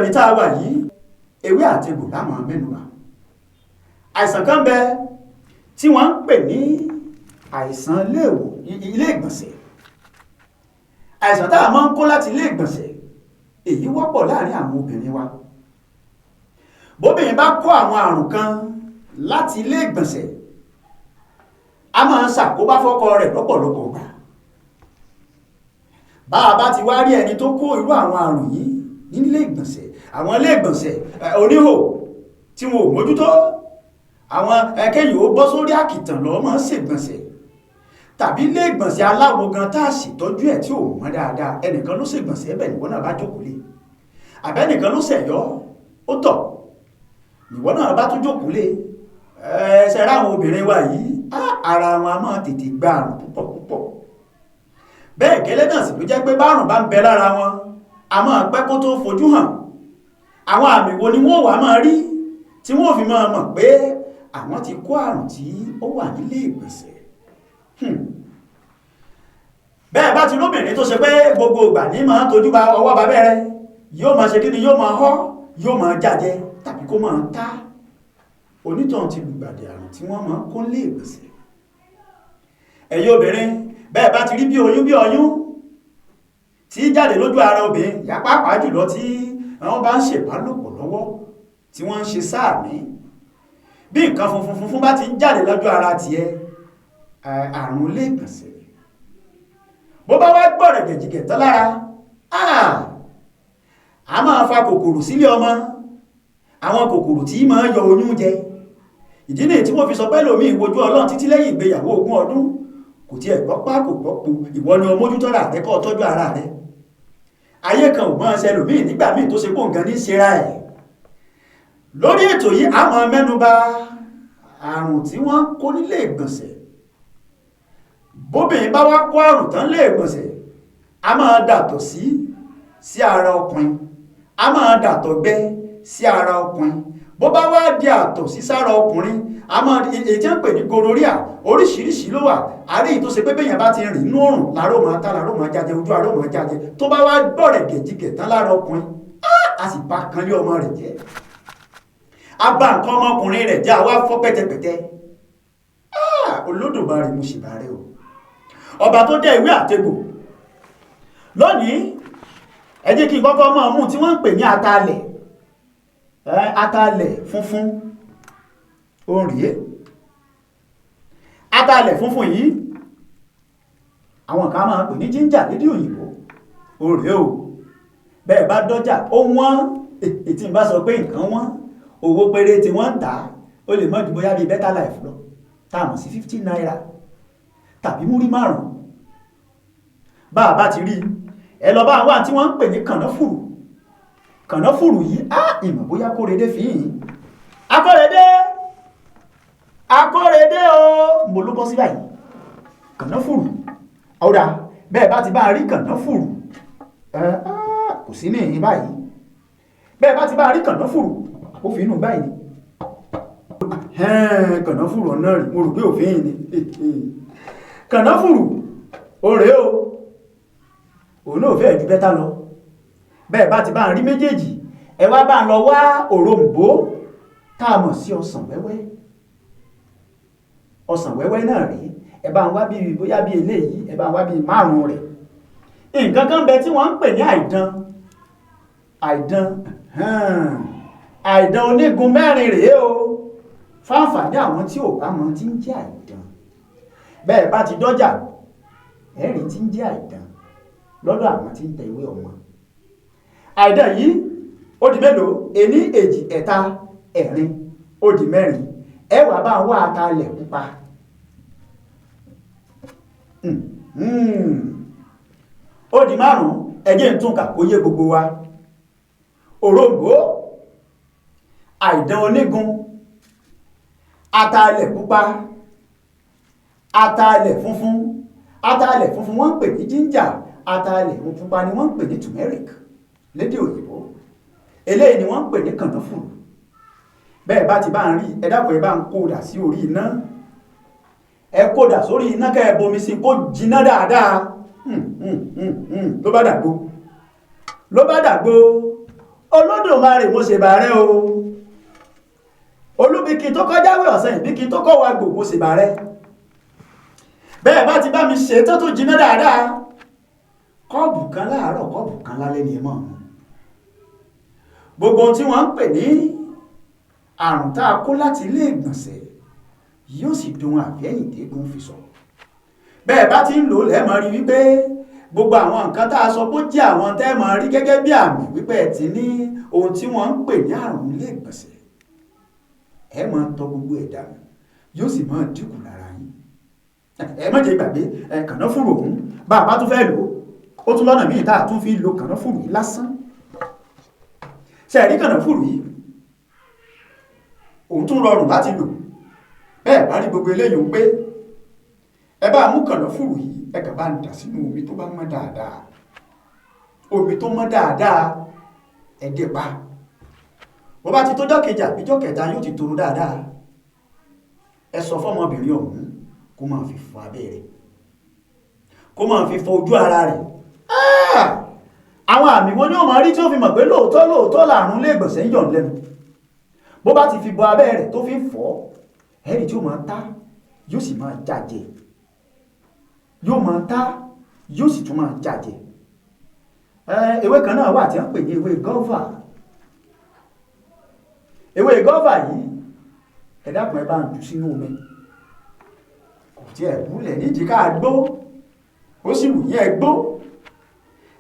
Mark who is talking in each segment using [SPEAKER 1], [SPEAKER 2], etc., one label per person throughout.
[SPEAKER 1] Ìkànnì tá a wà yìí, ewé àtegbò láwọn mẹ́nubà. Àìsàn kan bẹ tí wọ́n ń pè ní àìsàn ilé ìgbọ̀nsẹ̀. Àìsàn tá a máa ń kó láti ilé ìgbọ̀nsẹ̀, èyí wọ́pọ̀ láàrin àwọn obìnrin wa. Bóbìnrin bá kó àwọn àrùn kan láti ilé ìgbọ̀nsẹ̀, a máa ń ṣàkóbá fọ́kọ rẹ̀ lọ́pọ̀lọpọ̀ gbà. Bá a bá ti wá rí ẹni tó kó irú àwọn àrùn yìí nílé ìgbọ̀nsẹ̀, àwọn ilé ìgbọ̀nsẹ̀ oníhò tí wọn ò mójútó, àwọn ẹkẹyìn ó bọ́ sórí àkìtàn lọ́ máa ń ṣègbọ̀nsẹ̀, tàbí ilé ìgbọ̀nsẹ̀ aláwo gan tá a ṣètọ́jú ẹ̀ tí ò mọ́ dáadáa, ẹnìkan ló ṣègbọ̀nsẹ̀ ẹ̀bẹ̀ níwọ náà bá jókòó lé, àbẹ́nìkan ló ṣẹ̀yọ́ ó tọ̀ níwọ náà bá tún jókòó lé. Ẹsẹ̀ ráwọn obìnrin wa yìí, ara wọn a máa tètè gba àrùn púpọ̀ púpọ̀. Bẹ́ẹ̀ gẹ́lẹ́ náà sì ló jẹ́ pé bárùn bá ń bẹ lára wọn, a máa pẹ́ kó tó fojú hàn. Àwọn àmì wo ni wọ́n wà máa rí tí wọ́n fi máa mọ̀ pé àwọn ti kó àrùn tí ó wà nílé ìgbọ̀nsẹ̀? Bẹ́ẹ̀ bá ti lóbìnrin tó ṣe pé gbogbo ìgbà ní máa tójú bá ọwọ́ bàbẹ́ rẹ̀, yóò máa ṣe kí ni, yóò máa họ́, yóò máa jàjẹ tàbí kó máa tá, onítọ̀hún ti lùgbàdì àrùn tí wọ́n máa kó lé ìgbọ̀nsẹ̀. Ẹ̀yin obìnrin, bẹ́ẹ̀ bá ti rí bí oyún bí ọyún tí jáde lójú ara obìnrin, ìyá pàápàá jùlọ tí wọ́n bá ń ṣèbálòpọ̀ lọ́wọ́, tí wọ́n ń ṣe sáàmì, bí nǹkan funfun funfun bá ti ń jáde lójú ara tiẹ̀, àrùn ilé ìgbọ̀nsẹ̀. Bó bá wá gbọ̀rẹ̀ gẹ̀jìgẹ̀ tán lára, a máa fa kòkòrò sílé ọmọ, àwọn kòkòrò tí máa yọ oyún jẹ. Ìdí nìyí tí wọ́n fi sọ pé lómi ìwojú Ọlọ́run títí lẹ́yìn ìgbéyàwó 20 ọdún kò tiẹ̀ gbọ́ pá kò gbọ́ po. Ìwọ ni o mójútó ara rẹ, kó o tọ́jú ara rẹ. Ayé kan ò máa ṣe lòmíì nígbà míì tó ṣe pé nǹkan ní ṣera ẹ̀. Lórí ètò yìí, a máa mẹ́nuba àrùn tí wọ́n kó nílé ìgbọ̀nsẹ̀. Bóbìnrin bá wá kó àrùn tán lé ìgbọ̀nsẹ̀, a máa dàtọ̀ sí ara ọkùnrin, a máa dàtọ̀ gbẹ sí ara ọkùnrin. Bó bá wá di àtọ̀ sí sára ọkùnrin, a máa èyí tí wọ́n ń pè ní gonorrhea. Oríṣiríṣi ló wà. Àárẹ̀ yìí tó ṣe pé béèyàn bá ti rìn inú òrùn, làárọ̀ máa ta, làárọ̀ máa jáde, ojú àárọ̀ máa jáde. Tó bá wá gbọ̀rẹ̀ gẹ̀jígẹ̀ tán lára ọkùnrin, a sì bá kan lé ọmọ rẹ̀ jẹ́, a bá nǹkan ọmọkùnrin rẹ̀ jẹ́, àwa fọ́ pẹ́tẹpẹ́tẹ. Olódùmarè, mo sì bá rẹ o, ọba tó dá ìwé àtegbò. Lónìí, ẹ jẹ́ kí n kọ́kọ́ máa mú tí wọ́n ń pè ní atalẹ̀, atalẹ̀ funfun. Ó rèé, atalẹ̀ funfun yìí, àwọn kan máa ń pè ní ginger lédè òyìnbó. Ó rèé o. Bẹ́ẹ̀ bá dọ́jà, ó wọ́n. Ètí n bá sọ pé nǹkan wọ́n, owó péré tí wọ́n ń tà á, ó lè mọ́ ju bóyá bíi Better Life lọ, tá a mọ̀ sí 50 naira tàbí múrí 5. Bá a bá ti rí ẹ lọ bá àwọn tí wọ́n ń pè ní kànáfùrù. Kànáfùrù yìí á ìmọ̀ bóyá Kórèdé fi yìn. Akórèdé, Akórèdé o, mo ló bọ́ sí báyìí. Kànáfùrù ọ̀dà, bẹ́ẹ̀ bá ti bá a rí kànáfùrù, kò sí ní ìyìn báyìí. Bẹ́ẹ̀ bá ti bá a rí kànáfùrù, ó fi inú báyìí ni kànáfùrù ọ̀nà rí. Mo rò pé òfin yìí ni kànáfùrù. Ó rèé o, òun náà fẹ́ẹ̀ ju bẹ́tà lọ. Bẹ́ẹ̀ bá ti bá ń rí méjèèjì, ẹ wá bá ń lọ wá òrombó tá a mọ̀ sí ọsàn wẹ́wẹ́. Ọsàn wẹ́wẹ́ náà rí, ẹ bá ń wá bíi bóyá bíi eléyìí, ẹ bá ń wá bíi márùn-ún rẹ̀. Nǹkan kan bẹ tí wọ́n ń pè ní àìdán. Àìdán, àìdán onígun mẹ́rin rèé o. Fáǹfààní àwọn tí ò bá mọ tí ń jẹ́ àìdán, bẹ́ẹ̀ bá ti dọ́jà, ẹ̀rí tí ń jẹ́ àìdán lọ́dọ̀ àwọn tí ń tẹ ìwé ọmọ. Àìdán yìí ó di mélòó? Ení, èjì, ẹ̀ta, ẹ̀rin, ó di mẹ́rin. Ẹ wàá bá wá atalẹ̀ pupa, ó di márùn-ún. Ẹ jẹ́ n tún kà kó yé gbogbo wa: òrombó, àìdán onígun, atalẹ̀ pupa, atalẹ̀ funfun. Atalẹ̀ funfun wọ́n ń pè ní ginger, atalẹ̀ pupa ni wọ́n ń pè ní turmeric lédè òyìnbó, eléyìí ni wọ́n ń pè ní kànáfùrù. Bẹ́ẹ̀ bá ti bá ń rí, ẹ dákun, ẹ bá ń kó dà sí orí iná. Ẹ kó dà sórí iná, kẹ́ ẹ bomi sí kó jiná dáadáa. Ló bá dàgbò, ló bá dàgbò. Olódùmarè, mo ṣèbà rẹ o. Olúbíkí tó kọjáwé ọ̀sán, ìbíkí tó kọ́ wa gbò, mo ṣèbà rẹ. Bẹ́ẹ̀ bá ti bá mi ṣe tó tó jiná dáadáa, kọ́ọ̀bù kan láàárọ̀, kọ́ọ̀bù kan lálẹ́ ni ẹ máa mu. Gbogbo ohun tí wọ́n ń pè ní àrùn tá a kó láti ilé ìgbọ̀nsẹ̀ yóò sì dun àfẹ́yìndégún fi sọ. Bẹ́ẹ̀ bá ti ń lò, lẹ́ẹ̀mọ́ rí wípé gbogbo àwọn nǹkan tá a sọ pé ó jẹ́ àwọn tẹ́ mọ̀ rí gẹ́gẹ́ bí àmì wípé ẹ ti ní ohun tí wọ́n ń pè ní àrùn ilé ìgbọ̀nsẹ̀, ẹ máa tọ gbogbo ẹ̀ dànù, yóò sì máa dínkù lára yín. Ẹ má jẹ́ gbàgbé ẹ kànáfùrù òun. Bá a bá tún fẹ́ lò ó, ó tún lọ́nà míì tá a tún fi lo kànáfùrù yìí lásán. Ṣe rí kànáfùrù yìí, òun tún rọrùn láti lò. Bẹ́ẹ̀ bá rí gbogbo eléyìí ń pé ẹ bá mú kànáfùrù yìí, ẹ kàn bá ń dà sínú omi tó bá mọ́ dáadáa, omi tó mọ́ dáadáa, ẹ dé pa. Bó bá ti tójọ́ kejì àbíjọ́ kẹta, yóò ti toro dáadáa. Ẹ sọ fọ́mọbìnrin ọ̀hún kó máa fi fọ abẹ́ rẹ̀, kó máa fi fọ ojú ara rẹ̀. Àwọn àmì wo ni ó máa rí tí ó fi mọ̀ pé lóòótọ́ lóòótọ́ làrùn ilé ìgbọ̀nsẹ̀ ń yọ̀ lẹ́nu? Bó bá ti fi bọ abẹ́ rẹ̀ tó fi ń fọ́, ẹ̀rí tí ó máa tá, yóò sì máa jàjẹ́, yóò máa tá, yóò sì tún máa jàjẹ́. Ewé kan náà wà tí wọ́n ń pè ní ewé gọ́fà. Ewé gọ́fà yìí, ẹ dákun, ẹ bá ń jù sínú omi. Kò tiẹ̀ wúlẹ̀ nídìí ká gbó, ó sì wù yín ẹ gbó.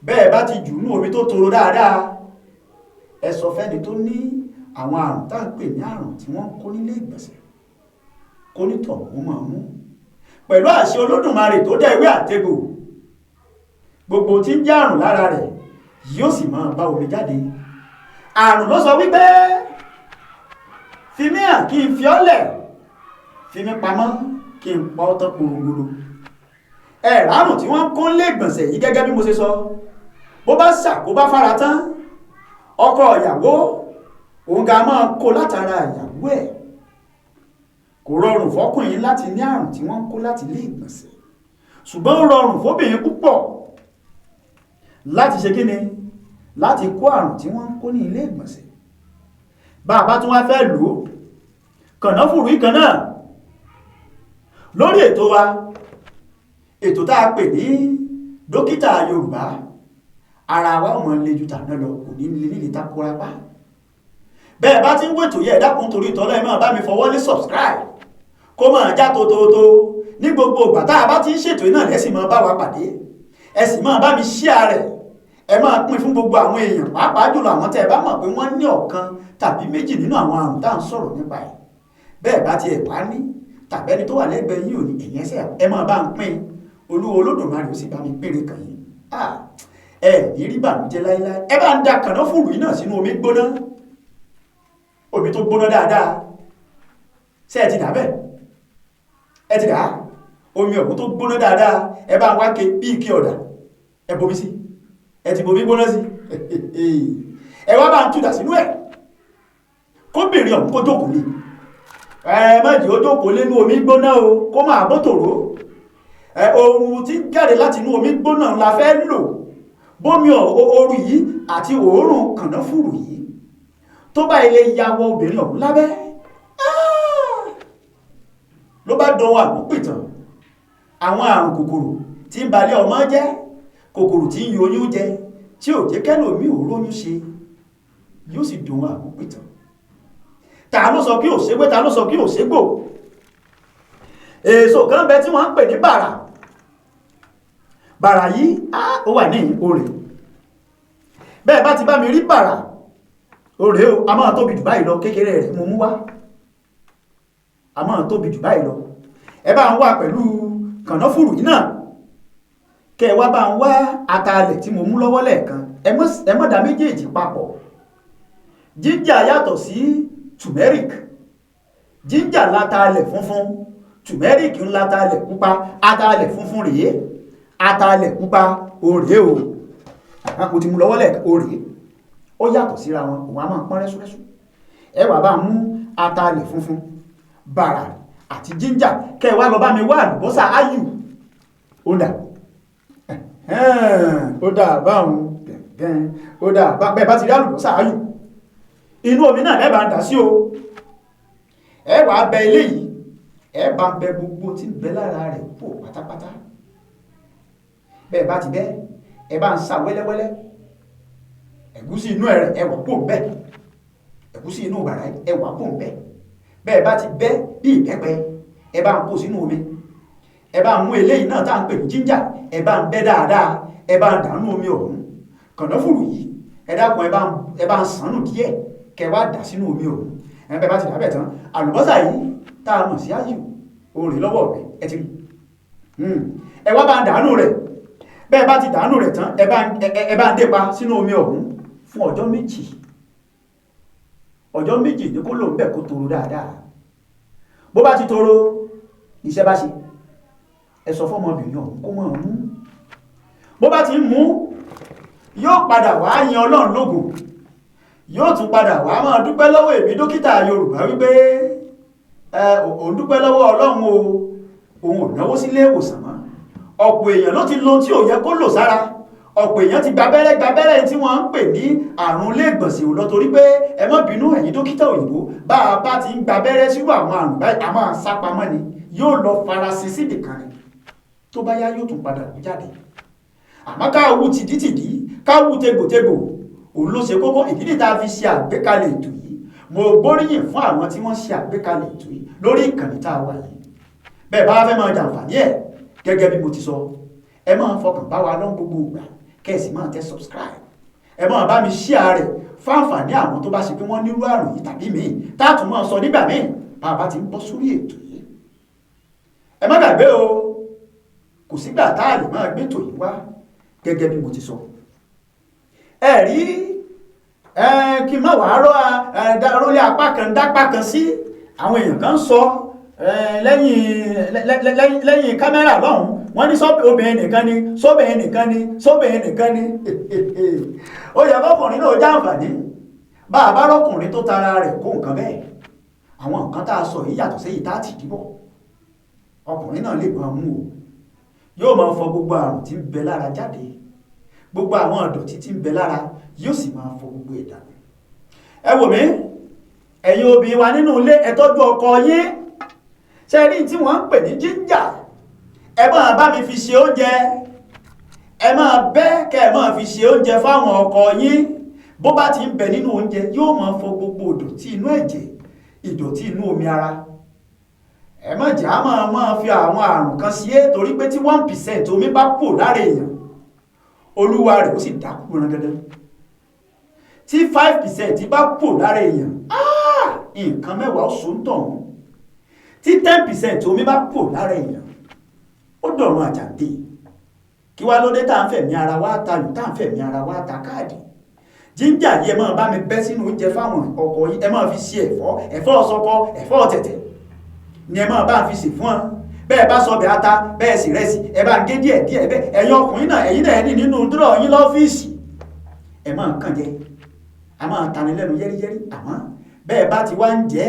[SPEAKER 1] Bẹ́ẹ̀ bá ti jù nú omi tó toro dáadáa, ẹ sọ fẹ́ni tó ní àwọn àrùn tá à ń pè ní àrùn tí wọ́n ń kó nílé ìgbọ̀nsẹ̀ kó nítọ̀ wọ́n máa mú. Pẹ̀lú àṣẹ Olódùmarè tó dá ewé àtegbò, gbogbo tí ń jẹ́ àrùn lára rẹ̀ yóò sì máa bá omi jáde. Àrùn ló sọ wípé, "Fi mí hàn kí n fi ọ́ lẹ̀, fi mí pamọ́ kí n pa ọ́ tán porongodo." Ẹ̀ rárùn tí wọ́n kó lé ìgbọ̀nsẹ̀ yìí, gẹ́gẹ́ bí mo ṣe sọ, bó bá ṣàkóbá fara tán, ọkọ ìyàwó òun ga máa kó látara ìyàwó ẹ̀. Kò rọrùn fọkùnrin láti ní àrùn tí wọ́n ń kó láti ilé ìgbọ̀nsẹ̀, ṣùgbọ́n ó rọrùn fóbìnrin púpọ̀ láti ṣe kíni, láti kó àrùn tí wọ́n ń kó ní ilé ìgbọ̀nsẹ̀. Bá a bá tún wá fẹ́ lò ó, kànáfùrù ìkan náà, lórí ètò wa, ètò tá a pè ní Dókítà Yorùbá, ara wa ò mọ̀ le ju tàná lọ, kò ní lè nílé takora pa. Bẹ́ẹ̀ bá ti ń wètò yẹ, ẹ dákun, torí ìtọ́lọ́, ẹ máa bá mi fọwọ́ lé subscribe, kó máa já tótótó ní gbogbo ìgbà tá a bá ti ń ṣètò iná. Lẹ́sìn máa bá wa pàdé, ẹ sì máa bá mi share rẹ̀, ẹ máa pín fún gbogbo àwọn èèyàn, pàápàá jùlọ àwọn tẹ́ ẹ bá mọ̀ pé wọ́n ní ọ̀kan tàbí méjì nínú àwọn àrùn tá à ń sọ̀rọ̀ nípa ẹ̀. Bẹ́ẹ̀ bá tiẹ̀ wá ní, tàbí ẹni tó wà lẹ́gbẹ̀ẹ́ yín ò ní, ẹ̀yìn ẹsẹ̀ ẹ máa bá ń pín. Olúwo Olódùmarè ó sì bá mi pínre kàn yín. Ẹ ní rí bànújẹ́ láéláé. Ẹ bá ń da kànáfùrù yìí náà sínú omi gbóná, omi tó gbóná dáadáa. Ṣé ẹ ti dà bẹ́ẹ̀? Ẹ ti dà á, omi ọ̀hún tó gbóná dáadáa. Ẹ bá ń wá ke bí ike ọ̀dà, ẹ bomi sí. Ẹ ti bomi gbóná sí, ẹ wá bá ń tudà sínú ẹ̀. Kóbìnrin ọ̀hún kó jókòó lé. Ẹ má jẹ́ ó jókòó lé nú omi gbóná o, kó máa bó tòró. Ẹ ooru tí ń jáde láti inú omi gbóná la fẹ́ lò. Bómi ooru yìí àti òórùn kànáfùrù yìí tó bá ilé ya wọ obìnrin ọ̀hún lábẹ́, ló bá dán àmúpìtàn. Àwọn àrùn kòkòrò tí ń balẹ̀ ọmọ jẹ́, kòkòrò tí ń yoyún jẹ, tí ò jẹ́ kẹ́lòmíì ò róyún ṣe, yóò sì dùn àmúpìtàn. Ta ló sọ kí ò ṣégbé? Ta ló sọ kí ò ṣégbò? Èso kan bẹ tí wọ́n ń pè ní bàrà. Bàrà yìí ó wà ní òrè. Bẹ́ẹ̀ bá ti bá mi rí bàrà òrè o, a máa tóbi jù báyìí lọ. Kékeré rẹ̀ mo mú wá, a máa tóbi jù báyìí lọ. Ẹ bá ń wá pẹ̀lú kànáfùrù yìí náà, kẹ ẹ wá bá ń wá atalẹ̀ tí mo mú lọ́wọ́ lẹ́ẹ̀kan. Ẹ má dà méjèèjì papọ̀. Ginger yàtọ̀ sí turmeric. Ginger latalẹ̀ funfun, turmeric ń latalẹ̀ pupa. Atalẹ̀ funfun rèé, atalẹ̀ pupa òrèé o. Mo ti mú lọ́wọ́ lẹ́ẹ̀kan, òrèé. Ó yàtọ̀ síra wọn. Òun á máa pọ́n rẹ́súrẹ́sú. Ẹ wá bá mú atalẹ̀ funfun, bàrà àti ginger, kẹ́ ẹ wá lọ bá mi wá àlùbọ́sà áyù. Ó dà, ó dà báwọn. Ó dà bẹ́ẹ̀ bá ti rí àlùbọ́sà ayù, inú omi náà lẹ́bàá ń dà sí o. Ẹ wàá bẹ eléyìí, ẹ bá ń bẹ gbogbo tí ń bẹ lára rẹ̀ kú pátápátá. Bẹ́ẹ̀ bá ti bẹ́, ẹ bá ń sa wẹ́lẹ́wẹ́lẹ́. Ẹ̀gúsí inú rẹ̀ ẹ wà kó ń bẹ, ẹ̀gúsí inú bàrà ẹ wà kó ń bẹ. Bẹ́ẹ̀ bá ti bẹ́ bí ìbẹ́pẹ, ẹ bá ń kó sínú omi. Ẹ bá ń mú eléyìí náà tá à ń pè ní jíńjà, ẹ bá ń bẹ́ dáadáa, ẹ bá ń dànù omi ọ̀hún. Kànáfùrù yìí, ẹ dákun, ẹ bá ń sànù díẹ̀ kẹ wá dà sínú omi ọ̀hún. Ẹ bẹ́ẹ̀ bá ti dàbẹ̀ tán, àlùbọ́sà yìí tá a mọ̀ sí áyù òrè lọ́wọ́ rẹ̀ ẹ ti rí, ẹ wá bá ń dànù rẹ̀. Bẹ́ẹ̀ bá ti dànù rẹ̀ tán, ẹ bá ń dépa sínú omi ọ̀hún fún ọjọ́ 2. Ọjọ́ 2 ní kó lòún bẹ̀ kó toro dáadáa. Bó bá ti toro, iṣẹ́ bá ṣe. Ẹ sọ fọ́mọbìnrin ọ̀hún kó máa mú. Bó bá ti ń mú, yóò padà wá yin Ọlọ́run lógo, yóò tún padà wá máa dúpẹ́ lọ́wọ́ èmi dókítà Yorùbá wípé òun dúpẹ́ lọ́wọ́ Ọlọ́run o, òun ò náwó sílé ìwòsàn mọ́. Ọ̀pọ̀ èèyàn ló ti lo tí ò yẹ kó lò sára. Ọ̀pọ̀ èèyàn ti gbabẹ́rẹ́ tí wọ́n ń pè ní àrùn ilé ìgbọ̀nsẹ̀ ò lọ, torí pé ẹ má bínú ẹ̀yin dókítà òyìnbó, bá a bá ti ń gbabẹ́rẹ́ sírú àwọn àrùn báyìí, a máa sá pamọ́ ni, yóò lọ farasin síbì kan ni, tó bá yá yóò tún padà kú jáde. Àmọ́ ká wú tìdítìdí, ká wú tegbòtegbò, òun ló ṣe kókó. Ìdí nìyí tá a fi ṣe àgbékalẹ̀ ètò yìí. Mo gbóríyìn fún àwọn tí wọ́n ṣe àgbékalẹ̀ ètò yìí lórí ìkànnì tá a wà yìí. Bẹ́ẹ̀ bá fẹ́ máa jàǹfààní ẹ̀ gẹ́gẹ́ bí mo ti sọ, ẹ máa fọkàn bá wa lọ́n gbogbo ìgbà, kẹ́ ẹ sì máa tẹ subscribe, ẹ máa bá mi share rẹ̀ fáǹfààní àwọn tó bá ṣe pé wọ́n nírú àrùn yìí tàbí míì tá a tún máa sọ nígbà míì bá a bá ti ń bọ́ sórí ètò yìí. Ẹ má gbàgbé o, kò sígbà tá a lè máa gbétò yìí wá gẹ́gẹ́ bí mo ti sọ. Ẹ rí kí n má wàá rọ́ rólé apá kan dápá kan sí. Àwọn èèyàn kan sọ lẹ́yìn kámẹ́rà lọ́hùn, wọ́n ní obìnrin nìkan ni, sóbìnrin nìkan ni, sóbìnrin nìkan ni. Ó yẹ kọkùnrin náà jàǹfààní. Bá a bá rọ́kùnrin tó tara rẹ̀ kó nǹkan bẹ́ẹ̀, àwọn nǹkan tá a sọ yìí yàtọ̀ sí èyí tá a ti dìbọ̀, ọkùnrin náà lè máa mú o. Yóò máa fọ gbogbo àrùn tí ń bẹ lára jáde, gbogbo àwọn ìdọ̀tí tí ń bẹ lára yóò sì máa fọ gbogbo ẹ̀ dànù. Ẹ wò mí, ẹ̀yin obìnrin wa nínú ilé, ẹ tọ́jú ọkọ yín. Ṣe rí tí wọ́n ń pè ní jíńjà, ẹ máa bá mi fi ṣe oúnjẹ, ẹ máa bẹ́ kẹ́ ẹ máa fi ṣe oúnjẹ fáwọn ọkọ yín. Bó bá ti ń bẹ nínú oúnjẹ, yóò máa fọ gbogbo ìdọ̀tí inú ẹ̀jẹ̀, ìdọ̀tí inú omi ara. Ẹ má jẹ́ á máa fi àwọn àrùn kan sí é, torí pé tí 1% omi bá kù lára èèyàn, olúwa rẹ̀ ó sì dákú randandan. Tí 5% bá kù lára èèyàn, nǹkan mẹ́wàá ó so ń tọ̀hún. Tí 10% omi bá kù lára èèyàn, ó dọ̀run àjàǹdè. Kí wá lóde tá à ń fẹ̀mí ara wa tayò, tá à ń fẹ̀mí ara wa ta káàdì? Jíńjà yìí, ẹ máa bá mi bẹ́ sínú oúnjẹ fáwọn ọkọ yìí, ẹ máa fi ṣe ẹ̀fọ́, ẹ̀fọ́ ọ̀sọ́kọ, ẹ̀fọ́ tẹ̀tẹ̀ ni ẹ máa bá fi sè fún ọ. Bẹ́ẹ̀ bá sọ bẹ́ẹ̀ ata, bẹ́ẹ̀ sì rẹ́sì, ẹ bá ń gé díẹ̀ díẹ̀ bẹ́ẹ̀. Ẹ̀yin ọkùnrin náà, ẹ̀yin náà ní nínú dúró yín lọ́fíìsì, ẹ máa kàn jẹ, a máa tani lẹ́nu yẹ́rìyẹ́rì. Àmọ́ bẹ́ẹ̀ bá ti wá ń jẹ,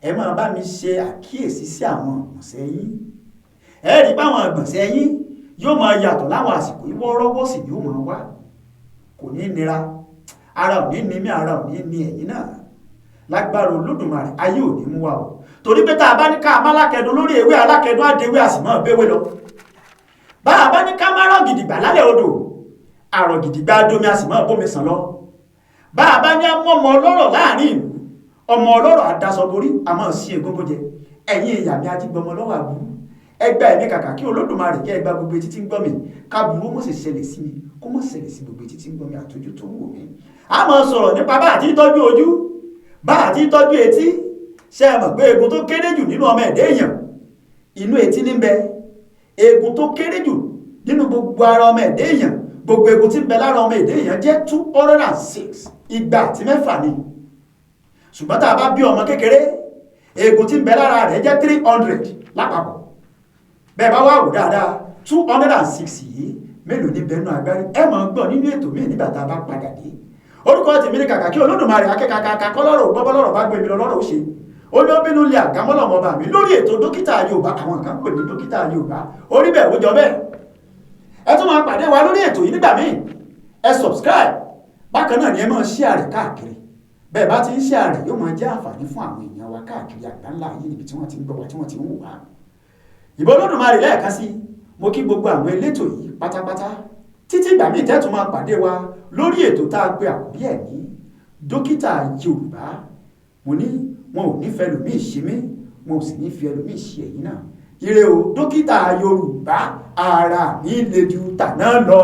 [SPEAKER 1] ẹ máa bá mi ṣe àkíyèsí sí àwọn ìgbọ̀nsẹ̀ yín. Ẹ rí báwọn ìgbọ̀nsẹ̀ yín yóò máa yàtọ̀ láwọn àsìkò yìí, wọ́ọ́rọ́wọ́ sì yóò máa wá, kò ní nira, ara ò ní ní mí, ara ò ní ní ẹ̀yin náà. Lágbára Olódùmarè, ayé ò ní mú wa o. Torí pé tá a bá ní ká má lákẹ́dùn lórí ewé, alákẹ́dùn àdéwé, a sì máa béwé lọ. Bá a bá ní ká má rọ̀ gidigba lálẹ́ odò, àrọ̀ gidigba domi, a sì máa bómi sàn lọ. Bá a bá ní ọmọ ọlọ́rọ̀ láàrin ìlú, ọmọ ọlọ́rọ̀ àdasọborí, a máa sí egungun jẹ. Ẹ̀yin ìyá mi ajígbọmọ lọ́wọ́ àbúrú, ẹgbà ẹ̀mí kàkà kí Olódùmarè kẹ́ ẹgbà gbogbo etí tí ń gbọ́ mi, káburú mọ̀ sì ṣẹlẹ̀ sí mi, kó mọ̀ ṣẹlẹ̀ sí gbogbo etí tí ń gbọ́ mi àtọ́jú tó ń wò mí. A máa sọ̀rọ̀ nípa bá àti tọ́jú ojú, bá àti tọ́jú etí. Ṣé ẹ mọ̀ pé eegun tó kéré jù nínú ọmọ ẹ̀dá èèyàn, inú etí ní bẹ? Eegun tó kéré jù nínú gbogbo ara ọmọ ẹ̀dá èèyàn, gbogbo eegun tí ń bẹ lára ọmọ ẹ̀dá èèyàn jẹ́ 206, 206 ni. Ṣùgbọ́n tá a bá bí ọmọ kékeré, eegun tí ń bẹ lára rẹ̀ jẹ́ 300 lápapọ̀. Bẹ́ẹ̀ bá wà wò dáadáa, 206 yìí, mélòó ní bẹnu agbárí? Ẹ máa gbọ́ nínú ètò míì nígbà tá a bá padà dé. Orúkọ tèmi ní kàkà kí Olódùmarè akẹ́kàkà kọ́lọ́rọ̀ gbọ́bọ́lọ́rọ̀ bá gbé mi lọ lọ́rọ̀ ó ṣe ó ní ó bínú lé àgámọ́lọ́mọ bá mi lórí ètò dókítà Yorùbá. Àwọn kan pè ní dókítà Yorùbá, orí bẹ́ẹ̀ ó jọ bẹ́ẹ̀. Ẹ tún máa pàdé wa lórí ètò yìí nígbà míì. Ẹ subscribe. Bákan náà ni ẹ máa share rẹ̀ káàkiri. Bẹ́ẹ̀ bá ti ń share rẹ̀, yóò máa jẹ́ àǹfààní fún àwọn èèyàn wa káàkiri àgbáńlá ayé, níbi tí wọ́n ti ń gbọ́ wa, tí wọ́n ti ń wò wá. Ìbà Olódùmarè lẹ́ẹ̀kan sí. Mo kí gbogbo àwọn elétò yìí pátápátá. Títí ìgbà míì tẹ́tù máa pàdé wa lórí ètò tá a pe àkórí ẹ̀ ní Dókítà Yorùbá, mo ní wọn ò ní fẹ́ lòmíì ṣe mí, wọn ò sì ní fi ẹlòmíì ṣe ẹ̀yin náà. Ire o. Dókítà Yorùbá, ara mi le ju tàná lọ.